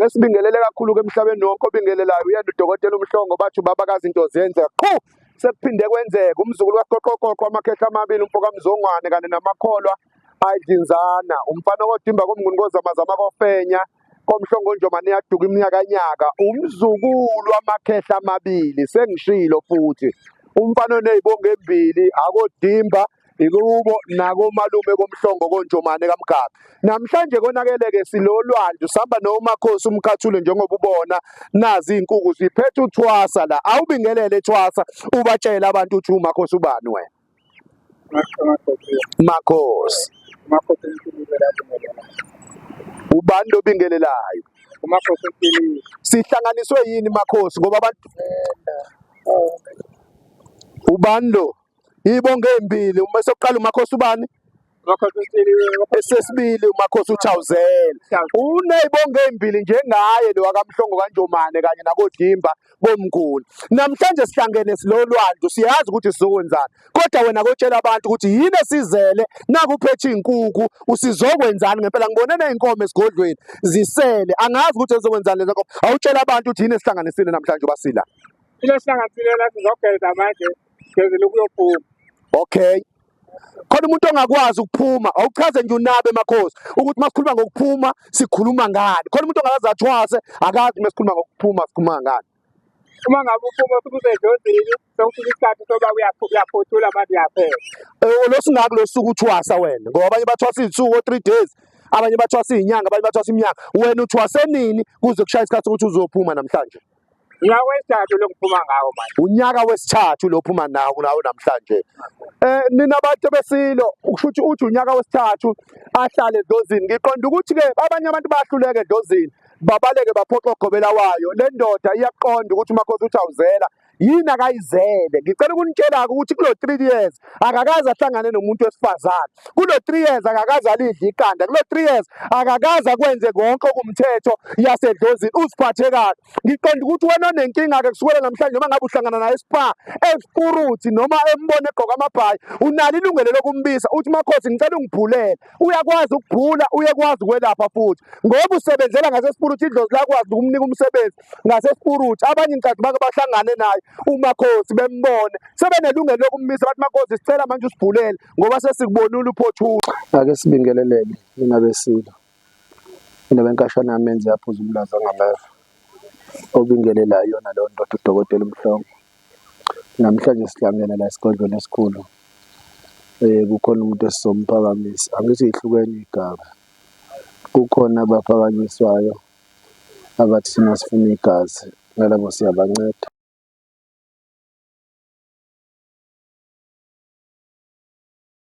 Ake sibingelele kakhulu-ke emhlabeni wonke obingelelayo uyena udokotela uMhlongo bathi ubabakazi into ziyenzeka qhu sekuphinde kwenzeka umzukulu kaSigoqogoqo amakhehla amabili umfo kaMzongwane kanye namakholwa ayidlinzana umfana kodimba komnguni kozamazama kofenya komhlongo njomane yaduka iminyakanyaka umzukulu wamakhehla amabili sengishilo futhi umfana oney'bongo embili akodimba ikubo nakomalume komhlongo konjomane kamgabe namhlanje konakeleke silolwandle sihamba nomakhosi umkhathule njengoba ubona nazi iy'nkuku ziphethe uthwasa la awubingelele thwasa ubatshele abantu ukuthi umakhosi ubani wena makhosi ubani lobingelelayo sihlanganiswe yini makhosi ngoba abantu ubani lo Ibonge embili uma sokuqala umakhosi ubani? Esesibili umakhosi uThawuzela. Uneyibonge embili njengaye lo wakamhlongo kaNjomane kanye nakoDimba komkhulu. Namhlanje sihlangene silolwandle siyazi ukuthi sizokwenzani. Kodwa wena kotshela abantu ukuthi yini esizele nakuphethe izinkukhu usizokwenzani ngempela ngibone nezinkomo esigodlweni zisele angazi ukuthi ezokwenzani lezo nkomo. Awutshela abantu ukuthi yini esihlanganisile namhlanje basila. Into esihlanganisile la sizogeza manje Gezela ukuyophuma. Okay. Khona umuntu ongakwazi ukuphuma, awuchaze nje unabe makhosi ukuthi masikhuluma ngokuphuma sikhuluma ngani. Khona umuntu ongakaze athwase, akazi masikhuluma ngokuphuma sikhuluma ngani. Uma ngabe uphuma usuke usedlozini, sokufika isikhathi soba uyaphothula manje uyaphela. Eh lo singaki lo suku uthwasa wena ngoba abanye bathwasa izinsuku o 3 days, abanye bathwasa izinyanga, abanye bathwasa iminyaka. Wena uthwase nini kuze kushaya isikhathi sokuthi uzophuma namhlanje? Unyaka wesithathu lo ngiphuma ngawo manje. Unyaka wesithathu lo phuma nawo nawo namhlanje. Eh nina abantu besilo ukusho ukuthi uthi unyaka wesithathu ahlale edlozini. Ngiqonda ukuthi ke abanye abantu bayahluleka edlozini babaleke baphoxe ogobela wayo. Le ndoda iyaqonda ukuthi umakhosi uthi awuzela yini akayizele. Ngicela ukunitshela-ke ukuthi kulo 3 years akakaze ahlangane nomuntu wesifazane. Kulo 3 years akakaze alidle iqanda. Kulo 3 years akakaze akwenze konke okumthetho yasedlozini. Uziphathe kahle. Ngiqonda ukuthi wena onenkinga-ke kusukela namhlanje noma ngabe uhlangana naye espa esipuruthi noma embona egqoka amabhayi unalo ilungelo lokumbiza uthi makhosi ngicela ungibhulele uyakwazi ukubhula uyakwazi ukwelapha futhi ngoba usebenzela ngasesipuruthi idlozi lakwazi ukumnika umsebenzi ngasesipuruthi abanye ngicathi bake bahlangane naye umakhosi bembone sebenelungelo lokummisa bathi makhosi sicela manje usibhulele ngoba sesikubonile uphothula ake sibingelelele nina besilo Indaba yenkashana yamenzi yaphuza umlaza ngameva. Obingelelayo iyona leyo ndoda uDokotela uMhlongo. Namhlanje sihlangene la esigodlweni esikhulu. Kukhona umuntu esizomphakamisa. Angithi yihlukene iy'gaba. Kukhona abaphakanyiswayo abathi thina sifuna igazi, nalabo siyabanceda.